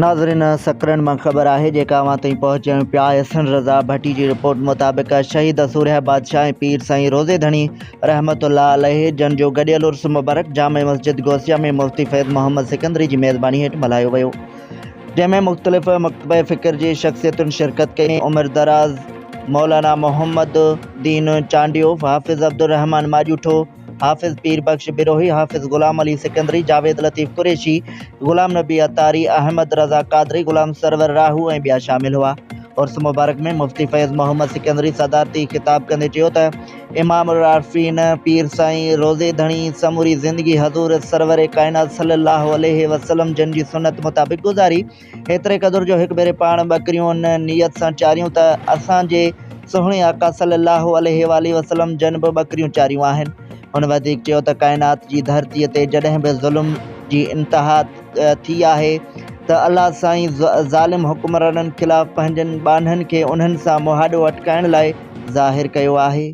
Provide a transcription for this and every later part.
ناظرين سڪرنڊ مان خبر آهي جيڪا اوهان تائين پهچايون پيا احسن رضا ڀٽي جي رپورٽ مطابق شهيد سورهيه بادشاهه ۽ پير سائين روضي ڌڻي رحمت الله عليه جن جو گڏيل عرس مبارڪ جامع مسجد غوثيه ۾ مفتي فيض محمد سڪندري جي ميزباني هيٺ ملهايو ويو جنهن ۾ مختلف مڪتبه فڪر جي شخصيتن شرڪت ڪئي عمر دراز مولانا محمد الدين چانڊيو حافظ عبدالرحمان ماڄوٺو حافظ پير بخش بروهي، حافظ غلام علي سڪندري، جاويد لطيف قريشي، غلام نبي عطاري، احمد رضا قادري، غلام سرور راهو ۽ ٻيا شامل هئا. عرس مبارڪ ۾ مفتي فيض محمد سڪندري صدارتي خطاب ڪندي چيو ته امام العارفين پير سائين روضي ڌڻي سموري زندگي حضور سرور ڪائنات صلي الله عليه وسلم جن جي سنت مطابق گذاري، ايتري قدر جو هڪ ڀيري پاڻ ٻڪريون ان نيت سان چاريون ته اسان جي سهڻي آقا صلي الله عليه واٰله وسلم جن به ٻڪريون چاريون آهن. هن وڌيڪ چيو ته ڪائنات جي ڌرتيء تي جڏهن به ظلم جي انتها ٿي آهي ته الله سائين ظالم حڪمرانن خلاف پنهنجن ٻانهن کي انهن سان مهاڏو اٽڪائڻ لاء ظاهر ڪيو آهي.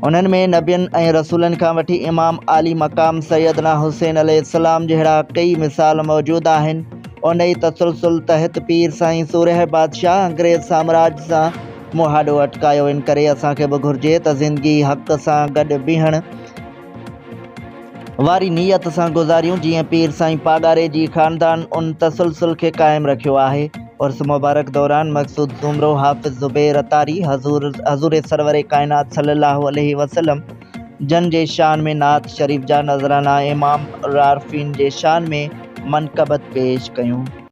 انهن ۾ نبين ۽ رسولن کان وٺي امام عالي مقام سيدنا حسين عليه السلام جهڙا ڪيئي مثال موجود آهن. انهي تسلسل تحت پير سائين سورهيه بادشاهه انگريز سامراج سان مهاڏو اٽڪايو انڪري اسان کي به گهرجي ته زندگي حق سان گڏ بيهڻ واري نيت سان گذاريون جيئن پير سائين پاڳاري جي خاندان ان تسلسل کي قائم رکيو آهي. عرس مبارڪ دوران مقصود سومرو، حافظ زبير عطاري، حضور حضور سرور ڪائنات صلي الله عليه وسلم جن جي شان ۾ نعت شريف جا نذرانا امام العارفين جي شان ۾ منقبت پيش ڪيون.